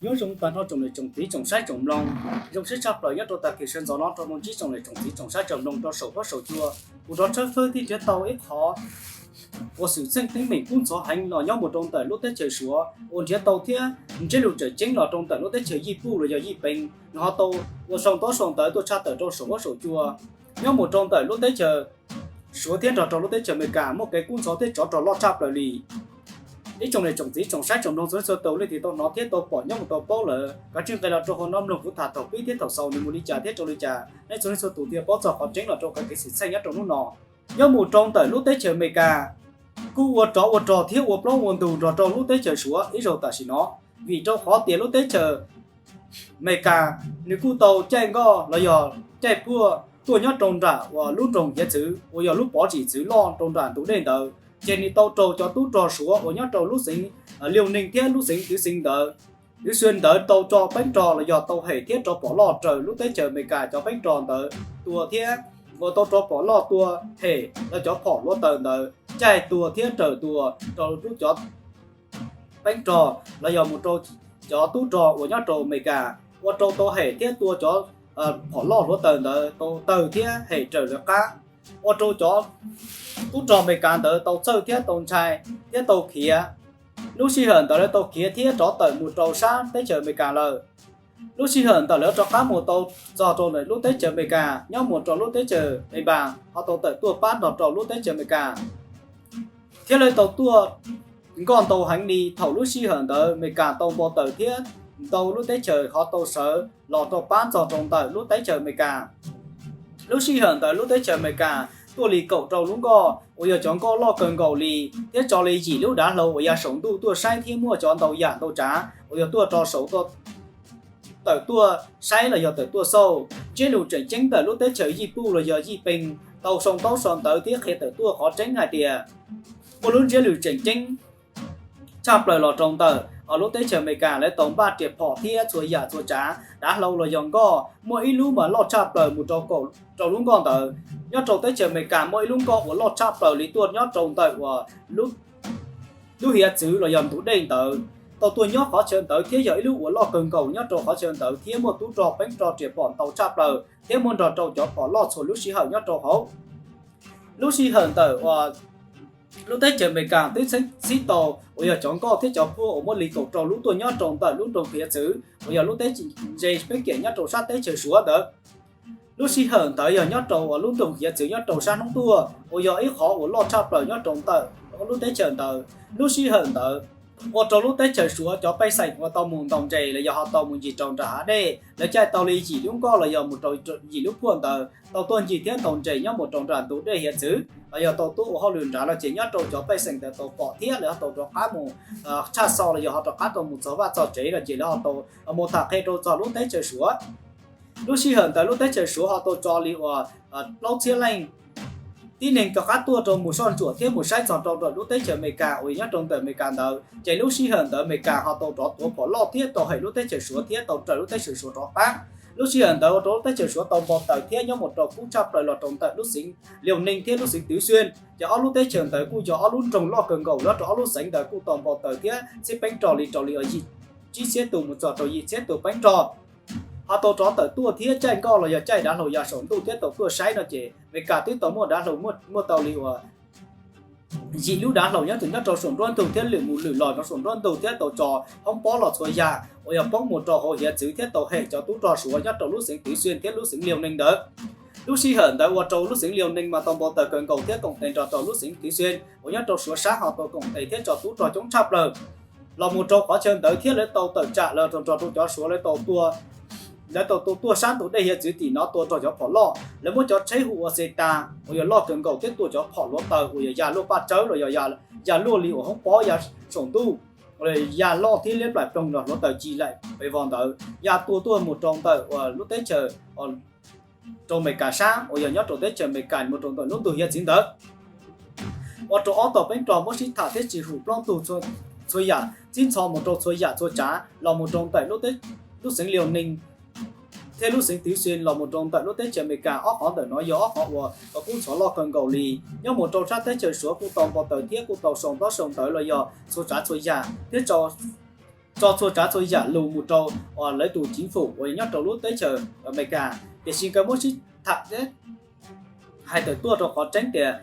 Nyob zoo tag nrho tsoom niam tsoom txiv tsoom saib tsoom mloog, zoo siab tshaj plaws nyob rau tag kis sawv ntxov no rau mloog ntsib tsoom niam tsoom txiv tsoom saib tsoom mloog rau saum huab saum cua. Kuv rov tshawb fawb thiab nrhiav tau ib qhov uas xwm txheej teeb meem kub ntxhov heev los nyob mus rau ntawm lub teb chaws Suav uas nrhiav tau thiab ntsiab lus tseem ceeb los rau ntawm lub teb chaws Yij Puj los yog Yij Pees no ho tau ua sau ntaub sau ntawv tuaj tshaj tawm rau saum huab saum cua. Nyob mus rau ntawm lub teb chaws Suav thiab nrog rau lub teb chaws Amelikas muaj kev kub ntxhov thiab tsov rog loj tshaj plaws li. Ib tsoom niam tsoom txiv tsoom saib tsoom mloog txhua leej txhua tus leej twg tau hnov thiab tau pom nyob mus tau paub lawm, kav tsij nqes los rau hauv no mloog kuv tham thaum pib thiab thaum xaus nws mus li cas thiab rau li cas, nej txhua leej txhua tus thiaj paub txog qhov tseeb los rau qhov kev xwm txheej nyob rau hnub no. Nyob mus rau ntawm lub teb chaws Amelikas kuj ua rov ua rog thiab ua plaub ua ntug nrog rau lub teb chaws Suav ib zaug tam sim no, vim rau qhov tias lub teb chaws Amelikas nws kuj tau caij nkoj los yog caij puag tuaj nyob rau nram uas lub nroog hiav txwv uas yog lub pov tsim txwv loj rau nram ntug dej ntawd, ces nws tau raug cov tub rog Suav uas nyob rau lub xeev Liaus Neeg thiab lub xeev Twv Xeev ntawd, Twv Xeev ntawd tau tso peeb rog los yog tau hem thiab rau phom loj raws lub teb chaws Amelikas cov peeb rog ntawd tua thiab uas tau rau phom loj tua hem los cov phom hluav taws ntawd caij tua thiab raws tua rau lub cov peeb rog los yog mus rau cov tub rog uas nyob rau Amelikas ua rau tau hem thiab tua cov phom loj hluav taws ntawd tau tawg thiab hem raws lawv qab, ua rau cov tub rog Amelikas ntawd tau txhawj thiab tau ntshai thiab tau khiav. Lub sij hawm ntawd lawv tau khiav thiab rov tawm mus rau sab teb chaws Amelikas lawm. Lub sij hawm ntawd lawv rov qab mus tau txog rau lub teb chaws Amelikas nyob mus rau lub teb chaws Npes Npas ho tau tawm tuaj pab nrog rau lub teb chaws Amelikas thiab lawv tau tuaj nkoj ntau heev li. Thaum lub sij hawm ntawd Amelikas tau npau taws thiab ntau lub teb chaws ho tau sawv los rau pab txog rau ntawm lub teb chaws Amelikas. Lub sij hawm ntawd lub teb chaws Amelikas tuaj li kaum rau lub nkoj uas yog cov nkoj loj kawg nkaus li thiab tso li yim lub dav hlau uas ya saum ntuj tuaj saib thiab muaj cov ntau yam ntau tsav uas yog tuaj rau saum tawm tuaj saib los yog tawm tuaj xauj. Ntsiab lus tseem ceeb ntawm lub teb chaws Yij Puj los yog Yij Pees tau sau ntaub sau ntawv thiab qhia tawm tuaj qhov tseeb hais tias muaj lub ntsiab lus tseem ceeb tshaj plaws los rau ntawm lub teb chaws Amelikas lawv tau npaj riam phom thiab txhua yam txhua tsav dav hlau los yog nkoj, muaj ib lub mas loj tshaj plaws mus rau kaum rau lub nkoj ntawd. Nyob rau teb chaws Amelikas muaj ib lub nkoj uas loj tshaj plaws li tuaj nyob rau ntawm uas lub hiav txwv los yog ntug dej ntawd tau tuaj nyob qhov chaw ntawd thiab yog ib lub uas loj kawg nkaus nyob rau qhov chaw ntawd thiab muaj tub rog peeb rog riam phom ntau tshaj plaws thiab muaj nrog rau cov phom loj txhua lub sij hawm nyob rau hauv. Lub sij hawm ntawm uas lub teb chaws Amelikas twb txheeb txhib tau uas yog cov nkoj thiab cov phuaj uas muaj li kaum rau lub tuaj nyob rau ntawm lub nroog hiav txwv uas yog lub teb chaws ntse peb kem nyob rau sab teb chaws Suav ntawd. Lub sij hawm ntawd yog nyob rau uas lub nroog hiav txwv nyob rau sab hnub tuaj uas yog ib qhov uas loj tshaj plaws nyob rau ntawm lub teb chaws ntawd. Lub sij hawm ntawd ua rau lub teb chaws Suav cov pej xeem uas tau mus ntaus nres los yog ho tau mus ncig rau nram hav dej lawv caij tau li yim lub nkoj los yog mus rau yim lub phuaj ntawd tau tuaj ncig thiab ntaus nres nyob mus rau nram ntug dej hiav txwv los yog tau tuaj ua hauj lwm nrad los ces nyob rau cov pej xeem ntawd tau pom thiab lawv ho tau rov qab mus tshaj xo los yog ho rov qab tau mus txog vaj txog tsev los ces lawv ho tau mus tham qhia rau txog lub teb chaws Suav. Lub sij hawm ntawd lub teb chaws Suav ho tau tso li uas plaub txhiab leej tib neeg rov qab tuaj rau mus soj ntsuam thiab mus saib txog rau ntawm lub teb chaws Amelikas uas nyob rau ntawm Amelikas ntawd ces lub sij hawm ntawd Amelikas ho tau rov tuav phom loj thiab tau hem lub teb chaws Suav thiab tau raws lub teb chaws Suav rov qab. Lub sij hawm ntawd ua rau lub teb chaws Suav tau npau taws thiab nyob mus rau kub tshaj plaws los rau ntawm lub xeev Liaus Neeg thiab lub xeev Twv Xwj, ces ob lub teb chaws ntawd kuj yog ob lub nroog loj kawg nkaus nyob rau ob lub xeev ntawd kuj tau npau taws thiab txhiab peeb rog li rau li uas yim tsib txhiab tus mus txog rau yim txhiab tus peeb rog ho tau rov tawm tuaj thiab caij nkoj los yog caij dav hlau ya saum ntuj thiab tau tuaj saib no ces Amelikas twb tau muaj dav hlau muaj tau li uas yim lub dav hlau nyob tus nyob rau saum nruab ntug thiab lwm mus lwm los rau saum nruab ntug thiab tau tso hoob pob los txhua yam uas yog poob mus rau hauv hiav txwv thiab tau hem cov tub rog Suav nyob rau lub xeev Twv Xwj thiab lub xeev Liaus Neeg ntawd. Lub sij hawm ntawd ua rau lub xeev Liaus Neeg mas tau npau taws kawg nkaus thiab koom tes nrog rau lub xeev Twv Xwj uas nyob rau Suav sab ho tau koom tes thiab tso tub rog coob tshaj plaws los mus rau qhov chaw ntawd thiab lawv tau tawm tsam los rau nrog rau cov Suav lawv tau tua lawv tau tua tuaj sab ntug dej hiav txwv tim no tua rau cov phom loj. Lawv muab cov tsheb hu ua xe tas uas yog loj kawg nkaus thiab tua cov phom hluav taws uas yog ya luaj paj tsawb los yog ya luaj li uas hoob pob ya saum ntuj, ya loj thiab liab plaim ploog los hluav taws ci laim pes vog ntawd ya tua tuaj mus rau ntawm uas lub teb chaws rau Amelikas sab uas yog nyob rau teb chaws Amelikas mus rau ntawm lub ntug hiav txwv ntawd ua rau ob tog peeb rog muab sib tham thiab tsis hum plaub ntug txhua yam txhib ntxhov mus rau txhua yam txhua tsav los mus rau ntawm lub xeev Liaus Neeg thiab lub xeev Twv Xwj los mus rau ntawm lub teb chaws Amelikas. Ob qhov ntawm no yog ob qhov uas kub ntxhov loj kawg nkaus li. Nyob mus rau sab teb chaws Suav kuj tau npau taws thiab kuj tau sau ntaub sau ntawv los yog txhua tsav txhua yam thiab tso tso txhua tsav txhua yam lug mus rau lawv tus ceev fwm uas nyob rau lub teb chaws Amelikas, tiam sis nkawd muab sib tham thiab hais tawm tuaj rau qhov tseeb tias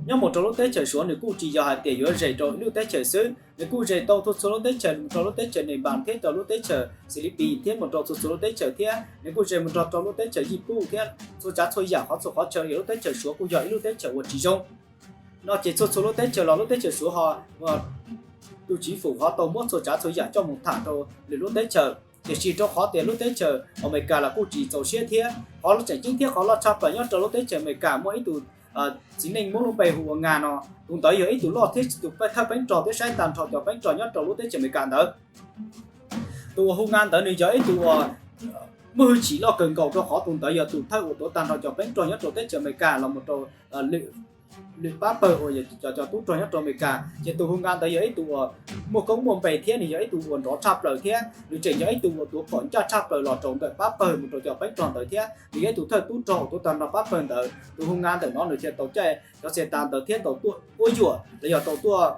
nyob mus rau lub teb chaws Suav nws kuj tsis yog hais tias yuav zes rau ib lub teb chaws xwb, nws kuj zes tau txhua txhua lub teb chaws, mus rau lub teb chaws Nepal thiab rau lub teb chaws Philippines thiab mus rau txhua txhua lub teb chaws thiab nws kuj zes mus rau rau lub teb chaws Yiv Pum thiab txhua tsav txhua yam qhov txhua qhov chaw, yog lub teb chaws Suav kuj yog ib lub teb chaws uas tsis zoo no ces txhua txhua lub teb chaws los lub teb chaws Suav ho tus ceev fwm ho tau muab txhua tsav txhua yam coj mus tham rau lwm lub teb chaws. Tiam sis rau qhov tias lub teb chaws Amelikas los kuj tsis txaus siab thiab qhov tseem ceeb thiab qhov loj tshaj plaws nyob rau lub teb chaws Amelikas muaj ib tug txiv neej muab lub npe hu ua Nga no, tus ntawd yog ib tug loj thiab tus thawj peeb rog thiab saib tag nrho cov peeb rog nyob rau lub teb chaws Amelikas ntawd. Tus uas hu Nga ntawd nws yog ib tug uas muaj hwj chim loj kawg nkaus rau qhov tus ntawd yog tus thawj uas tuav tag nrho cov peeb rog nyob rau teb chaws Amelikas los mus rau lwm pab pawg uas yog cov tub rog nyob rau Amelikas. Ces tus hu Nga ntawd yog ib tug uas muaj koob muaj npe thiab nws yog ib tug uas nrov tshaj plaws thiab nws tseem yog ib tug uas tuav phom ncaj tshaj plaws los rau ntawm pab pawg mus rau cov peeb rog ntawd thiab nws yog ib tug thawj tub rog uas tuav tag nrho pab pawg ntawd. Tus hu Nga ntawm no nws thiaj tau caij cov xe tas ntawd thiab tau tuaj quab yuam los yog tau tuaj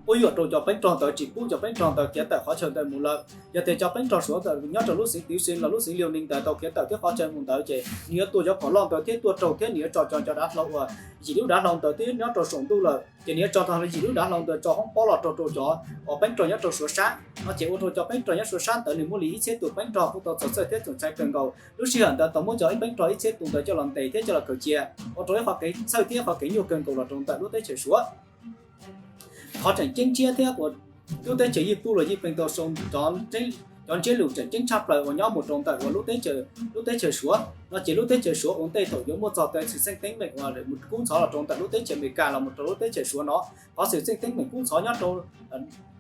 quab yuam rau cov peeb rog ntawd tsis pub cov peeb rog ntawd khiav tawm qhov chaw ntawd mus lawm. Yog tias cov peeb rog Suav ntawd nyob rau lub xeev Tiuv Xwm los lub xeev Liaus Nees ntawd tau khiav tawm thiab qhov chaw mus ntawd ces nws yuav tua cov phom loj ntawd thiab tuaj raug thiab nws yuav tso cov cov dav hlau uas yim lub dav hlau ntawd twb nyob rau saum ntuj lawm ces nws yuav tso tag yim lub dav hlau ntawd tso hoob pob los rau rau cov uas peeb rog nyob rau Suav sab no ces ua rau cov peeb rog nyob Suav sab ntawd nws muaj li ib txhiab tus peeb rog kuj tau txog txhawj thiab txaus ntshai kawg nkaus. Lub sij hawm ntawd tau muab cov ib peeb rog ib txhiab tus ntawd coj los ntes thiab coj los khaws cia ua rau ib qhov kev txhawj thiab qhov kev nyuaj kawg nkaus los rau ntawm lub teb chaws Suav. Qhov tseem ceeb tshiab thiab uas lub teb chaws Yiv Pum los Yiv Pees tau sau cov ntsiab lus tseem ceeb tshaj plaws uas nyob mus rau ntawm uas lub teb chaws Suav no ces lub teb chaws Suav ua ntej thaum yuav muaj txog tej xwm txheej teeb meem uas mus kub ntxhov los rau ntawm lub teb chaws Amelikas los mus rau lub teb chaws Suav no, qhov xwm txheej teeb meem kub ntxhov nyob rau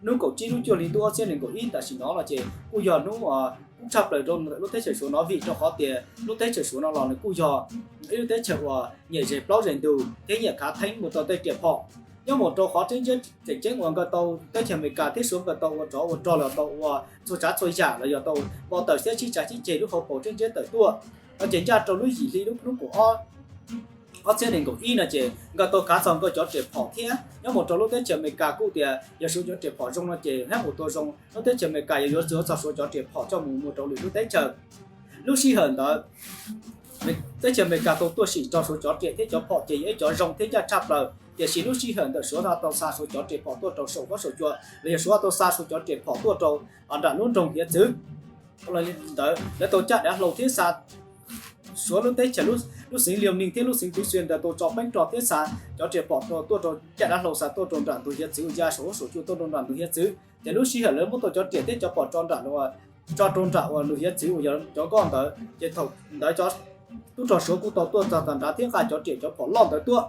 hnub kaum tsib lub cuaj hli ntuj ob txhiab nees nkaum ib tam sim no no ces kuj yog hnub kub tshaj plaws rau ntawm lub teb chaws Suav no vim rau qhov tias lub teb chaws Suav no los nws kuj yog ib lub teb chaws uas nyiam zes plaub zes ntug thiab nyiam khav theeb mus tau tej riam phom. Nyob mus rau qhov tseeb ntsiab tseem ceeb uas nkawd tau teb chaws Amelikas thiab Suav nkawd tau ua tsov ua rog los tau ua txhua tsav txhua yam los yog tau npau taws thiab sib tsav sib ceg lub hauv paus tseeb ntsiab tawm tuaj no ces ncaj rau lub yim hli lub hnub kaum ob ob txhiab nees nkaum ib no ces nkawd tau khav txog nkawd cov riam phom thiab nyob mus rau lub teb chaws Amelikas kuj tias yog Suav cov riam phom zoo no ces hab ua tua zoo lub teb chaws Amelikas yog yuav txog Suav cov riam phom coj mus muag rau lwm lub teb chaws. Lub sij hawm ntawd teb chaws Amelikas tau tuaj sim rau Suav cov riam thiab cov phom ces yog ib cov zoo thiab ncaj tshaj plaws, tiam sis lub sij hawm ntawd Suav tau xa Suav cov riam phom tuaj rau saum huab saum cua los yog Suav tau xa Suav cov riam phom tuaj rau nram lub nroog hiav txwv ntawd lawv tau caj dav hlau thiab xa Suav lub teb chaws lub xeev Liaus Nees thiab lub xeev Tiuv Xwm ntawd tau tso peeb rog thiab xa cov riam phom tuaj rau caj dav hlau xa tuaj rau nram ntug hiav txwv uas ya saum huab saum cua tuaj rau nram ntug hiav txwv. Ces lub sij hawm lawv muab tau cov riam thiab cov phom tso nram tso rau nram uas ntug hiav txwv uas yog cov nkoj ntawd ces thaum ntawd cov tub rog Suav kuj tau tuaj txog tom nrad thiab nqa cov riam cov phom loj ntawd tuaj.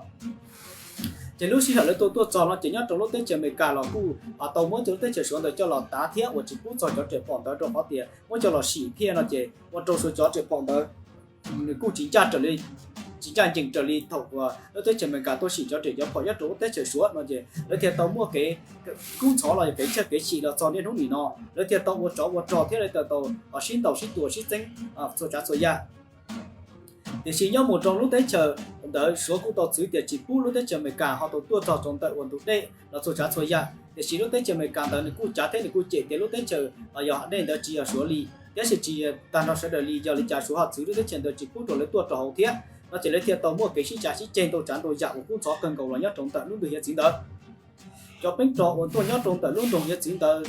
Ces lub sij hawm lawv tau tuaj txog no ces nyob rau lub teb chaws Amelikas los kuj tau muab cov lub teb chaws Suav ntawd coj los tav thiab uas tsis pub txog cov riam phom ntawd rau qhov tias muab coj los sim thiaj no ces ua rau Suav cov riam phom ntawd nws kuj tsis ncaj raws li, tsis ncaj ncees raws li thaum uas lub teb chaws Amelikas tuaj sim cov riam cov phom nyob rau lub teb chaws Suav no ces lawv thiaj tau muaj kev kub ntxhov los yog kev tshaj kev xyim los txog niaj hnub nim no. Lawv thiaj tau ua tsov ua rog thiab lawv thiaj tau sib ntaus sib tua sib txeeb txhua tsav txhua yam. Tiam sis nyob mus rau lub teb chaws ntawd Suav kuj tau txwv tias tsis pub lub teb chaws Amelikas ho tau tuaj txog rau ntawm uas ntug dej los txhua tsav txhua yam. Tiam sis lub teb chaws Amelikas ntawd nws kuj cav thiab nws kuj cem tias lub teb chaws los yog dej ntawd tsis yog Suav li thiab tsis tag nrho sawv daws li, yog li cas Suav ho txwv lub teb chaws ntawd tsis pub rau lawv tuaj rau hauv thiab no ces lawv thiaj tau muaj kev sib cav sib ceg ntau tsav ntau yam uas kub ntxhov kawg nkaus los nyob rau ntawm lub ntug hiav txwv ntawd. Cov peeb rog uas tuaj nyob rau ntawm lub nroog hiav txwv ntawd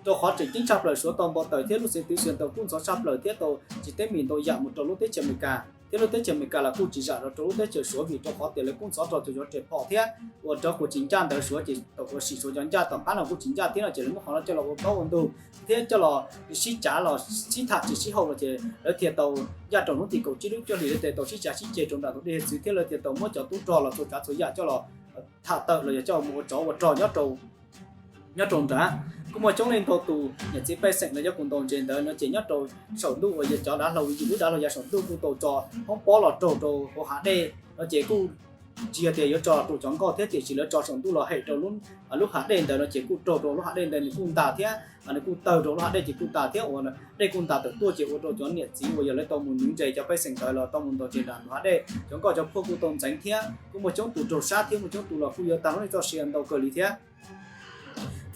rau qhov tseem ceeb tshaj plaws Suav tau npau taws thiab lub xeev Tiuv Xwm tau kub ntxhov tshaj plaws thiab tau tsis teeb meem ntau yam mus rau lub teb chaws Amelikas thiab lub teb chaws Amelikas los kuj tsis zam los rau lub teb chaws Suav vim rau qhov tias lawv kub ntxhov rau cov riam phom thiab ua rau qhov tsis ncaj ntawd Suav ces tau ua sim Suav cov ncaj tom qab no kuj tsis ncaj thiab no ces lawv muab qhov no coj los ua plaub ua ntug thiab coj los sib cav los sib tham tsis sib haum los ces lawv thiaj tau ncaj rau hnub tim kaum tsib lub cuaj hlis lawv thiaj tau sib cav sib ceg rau nram tus dej hiav txwv thiab lawv thiaj tau muab cov tub rog los txhua tsav txhua yam coj los tham tawm los yog coj mus ua tsov ua rog nyob rau nrad. Kuj muaj coob leej ntau tus niam txiv pej xeem los yog kuj ntaus ntses ntawd no ces nyob rau saum ntuj uas yog cov dav hlau yim lub dav hlau ya saum ntuj kuj tau tso hoob pob los raug rau hauv hav dej no ces kuj tsis yog tias yuav tso rau cov nkoj thiab tiam sis lawv tso saum ntuj los hem rau lub hav dej ntawd no ces kuj raug rau lub hav dej ntawd nws kuj ntas thiab nws kuj tawg rau lub hav dej ces kuj ntas thiab uas dej kuj ntas tawm tuaj ces ua rau cov niam txiv uas yog lawv tau mus nws ntses cov pej xeem ntawd los tau mus ntaus ntses nram ntug hav dej cov nkoj cov phuaj kuj tau ntxeev thiab kuj muaj coob tus raug sab thiab muaj coob tus los kuj yuav tag lub neej txoj sia ntau kawg li thiab.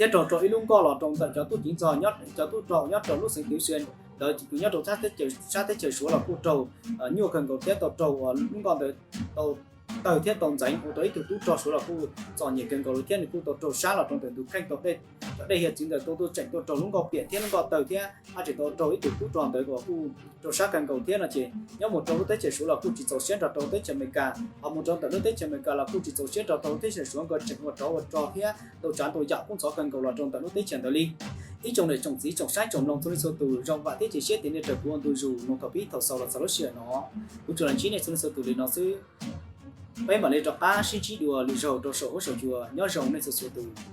thiab raug rau ib lub nkoj los rau ntawm cov tub ceev xwm, cov tub rog nyob rau lub xeev Twic Xwm ntawd, nyob rau sab teb chaws Suav los kuj raug nyuaj kawg nkaus thiab tau raug lub nkoj ntawd tau tawg thiab tau ntxeev ua rau ib tug tub rog Suav los kuj txom nyem kawg nkaus li thiab nws kuj tau raug sab los rau ntawm tus kheej tau dej, cov dej hiav txwv ntawd tau tuaj tseem tuaj raug lub nkoj piam thiab lub nkoj tawg thiab haj tseem tau raug ib tug tub rog ntawd uas kuj raug sab kawg nkaus thiab no ces nyob mus rau lub teb chaws Suav los kuj tsis txaus siab nrog rau lub teb chaws Amelikas, ho mus rau ntawm lub teb chaws Amelikas los kuj tsis txaus siab nrog rau lub teb chaws Suav nkawd tseem ua rov ua rog thiab tau tsav ntau yam kub ntxhov kawg nkaus los rau ntawm lub teb chaws ntawd li. Ib tsoom niam tsoom txiv tsoom saib tsoom mloog txhua leej txhua tus, zoo vam thiab cia siab tias nej raws kuv ua ntu zus mus thaum pib thaum xaus los txog lub sij hawm no. Kuv tsuas los ntsib nej txhua leej txhua tus li no xwb. Peb mam li rov qab sib ntsib dua lwm zaug rau saum huab saum cua, nyob zoo nej txhua txhua tus.